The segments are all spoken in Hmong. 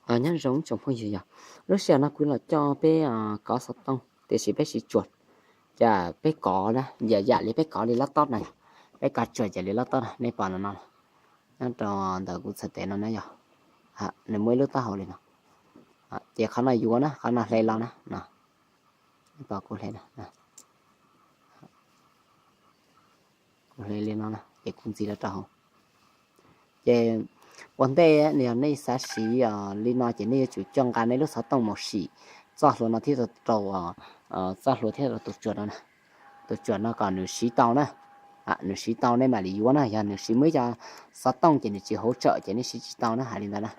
Nyob zoo tsoom phooj ywg yog, lub sij hawm no kuv los coj peb kov xov tooj tiam sis peb siv tsuas, cas peb kov na yam yam li peb kov li lab tob na, peb kov tsuas yam li lab tob na, nej pom no no, nyob rau ntawm kuv txhais tes no na yog, nws muaj ib lub taub hau li no, ces qhov no yuav na, qhov no hle los na no, pom kuv hle, kuv hle li no na ces kuv ntxiv rau rau hauv. Ces ua ntej yog nej xav siv li no ces nej yuav tsum coj nqa nej lub xov tooj mus sim txoj hlua no thiab rau, txoj hlua thiab rau tus tsuas no, tus tsuas no kom nws siv tau na, nws siv tau nej mam li yuav na, yog nws siv muaj ib co xov tooj ces nws tsis hauv tsawm ces nej siv tsis tau na, hais li ntawd na.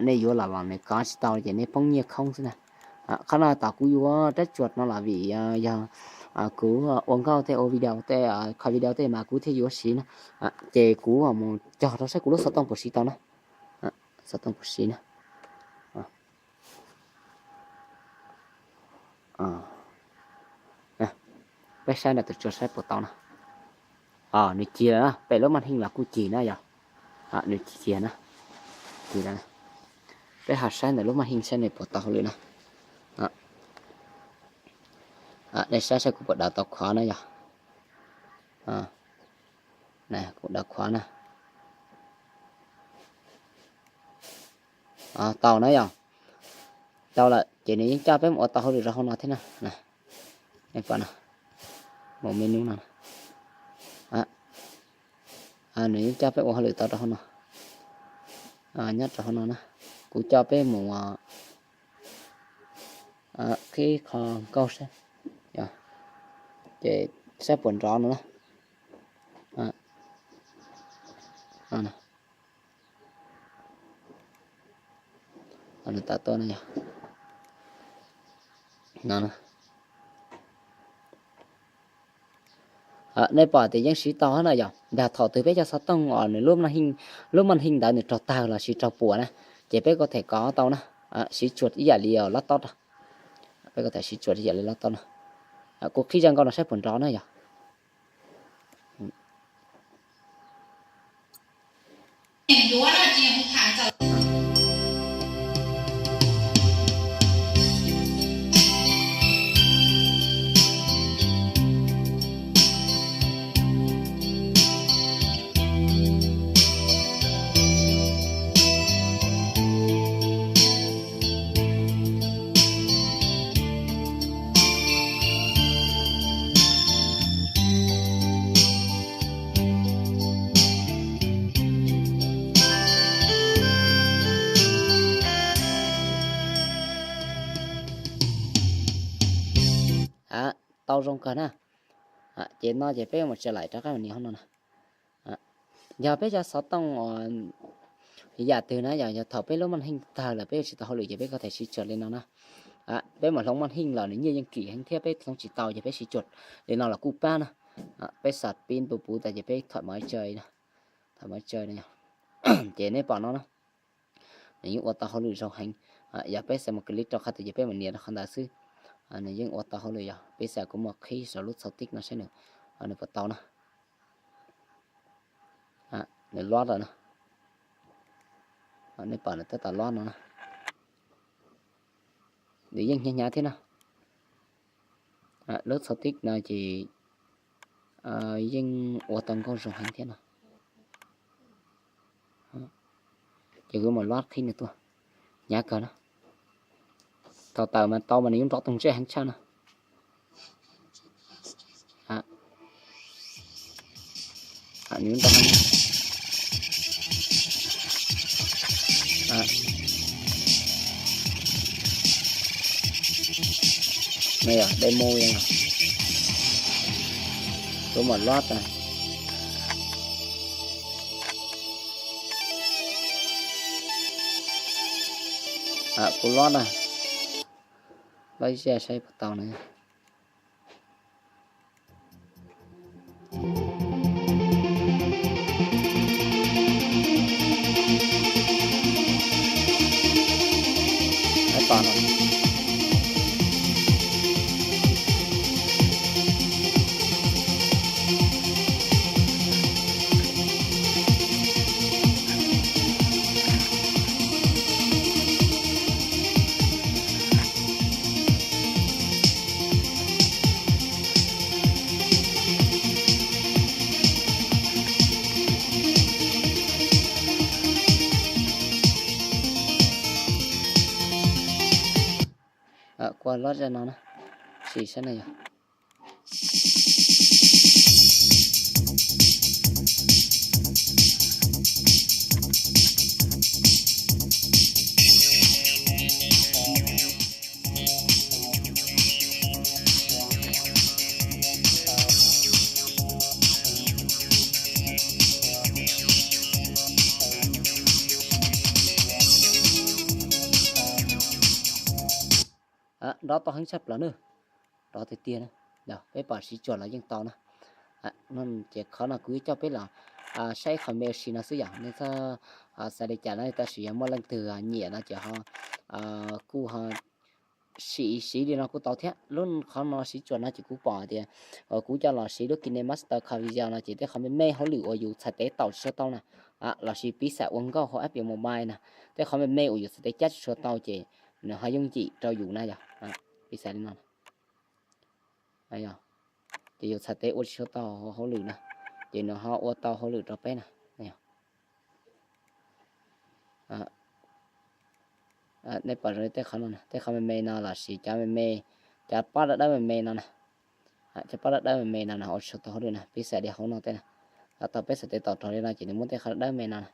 Nej yuav los los nws kov tsis tau ces nej poob nyiaj khoob xwb na. Qhov no tom kuv yuav rab tsuas no los vim yog kuv ua nkauj tej, ua video tej, kho video tej mas kuv thiaj yuav siv na, ces kuv mus cog rau saib kuv lub xov tooj puas siv tau na, xov tooj puas siv na. Peb saib ntawm tus tsuas saib puas tau na. Nws cig lawm na, pem lub maj heej los kuj cig na yog, nws cig na, cig lawm. Peb ho saib ntawm lub maj heej saib nws puas tau hauj lwm na. Nej saib saib kuv puas daws tau khov na yog, kuv daws khov na. Tau na yog, tau lawm ces nws yeej coj peb mus ua tau hauj lwm rau hauv no thiab na. Mus menu no, nws yeej coj peb ua hauj lwm tau rau hauv no, nyob rau hauv no na. Kuv coj peb mus qhib qho nkauj saib, ces saib puas nrov no na. Nws tam tuaj no yog, nej pom tias yeej siv tau na yog, ntag thaum twg peb cov xov tooj os nws lub maj heej ntawd nws raug tawg los sis raug puas na, ces peb kuj them kov tau na, siv tsuas ib yam li lab tob, peb kuj them siv tsuas ib yam li lab tob na. Kuv qhib zaj nkauj no saib puas nrov na yog. Tau zoo kawg na. Ces no ces peb mus tsa laim rov qab mus nias hauv no na. Yog peb cov xov tooj yam twg na yog, yog thaum peb lub maj heej tawg lawm peb yuav tsis tau hauj lwm ces peb kuj them siv tsuas li no na. Peb mam hloov maj heej los nws nyiaj yeej kim heev thiab peb hloov tsis tau ces peb siv tsuas li no los kuj pab na. Peb xam pib puv puv tas ces peb thom mov tsa, thom mov tsa no. Ces nej pom no na, nws yeej ua tau hauj lwm zoo heev. Yog peb xav mus click rau qhov twg ces peb mus nias rau qhov ntawd xwb. Nws yeej ua tau hauj lwm yog peb xav kuv mus qhib saum lub txhau tij no saib nws, nws puas tau na. Nws load lawm na. Nej pom nws tab tom load no na. Nws yeej hnyav hnyav thiab na. Lub txhau tij no ces yeej ua tau nkauj zoo heev thiab no. Ces kuv mam load qhib nws tuaj. Hnyav kawg na. Thaum tawm mas tau mas nws yuav nrov toog ntsej heev tshaj na. Nws yuav nrov heev. No yog demo yog, kuv mam load na. Kuv load na. Load ib zaj saib puas tau na. Ua loj zaj no na, sim saib na yog. Nrov tau heev tshaj plaws na, nrov tiag tiag na. Peb pom siv tsuas los yeej tau na. Ces qhov no kuv yuav coj peb los saib qhov me si no xwb yom, nej txhob xav li cas na, tab sis yog muaj leej twg nyiam no ces ho kuj ho siv, siv li no kuj tau thiab. Lub qhov no siv tsuas no ces kuv pom tias kuv coj los siv lub KineMaster Card Video no ces tej qhov me me hauj lwm uas yus txhais tes taum tsis tshua tau na, lossis piv xam ua nkauj hauv app Mobile na, tej qhov me me uas yus txhais tes cab tsis tshua tau ces nws ho yooj yim rau yus na yog. Piv xam li no, ces yus txhais tes ua tsis tshua tau hauj lwm na, ces nws ho ua tau hauj lwm rau peb na. Nej pom zoo tej qhov no, tej qhov me me no lossis cov me me, cov pob dawb dawb me me no na, cov pob dawb dawb me me no na ua tsis tau hauj lwm na, piv xam li hauv no tej na. Thaum peb txhais tes taum raug li no ces nws muab tej qhov dawb me no na,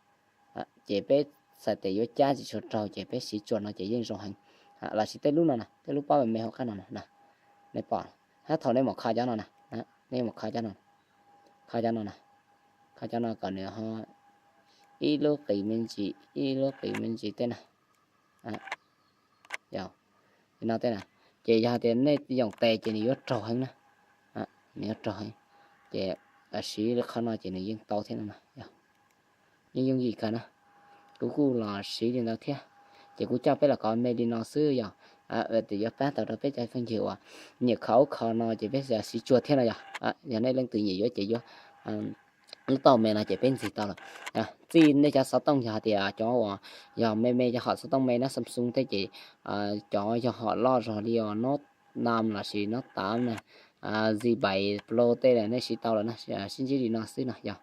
ces peb txhais tes yuav cab tsis tshua raug ces peb siv tsuas no ces yeej zoo heev. Lossis tej lub no na, tej lub pob me me hauv qab no na, nej pom, hab thaum nej mus kho cov no na, nej mus kho cov no, kho cov no na, kho cov no kom nws ho ib lub qis me ntsis ib lub qis me ntsis tej na. Yog li no tej na, ces yog hais tias nej yoom tes ces nws yuav raug heev na, nws yuav raug heev, ces siv qhov no ces nws yeej tau thiab no na. Yeej yooj yim kawg na, kuv kuj los siv li ntawd thiab. Ces kuv coj peb los kov me li no xwb yog, tias yuav pab tau rau peb cov phooj ywg uas nyiam kho ub kho no ces peb xav siv tsuas thiab no yog. Yog nej leej twg nyiam yuav ces yuav, lub tauj me no ces peb ntxig tau lawm. Txij nej cov xov tooj yog hais tias cov uas yog me me cov hom xov tooj me na, Samsung tej ces cov yog hom loj zog li uas Note năm lossis Note tám na, Z bảy Pro tej nej siv tau lawm na, sib ntsib li no xwb no yog.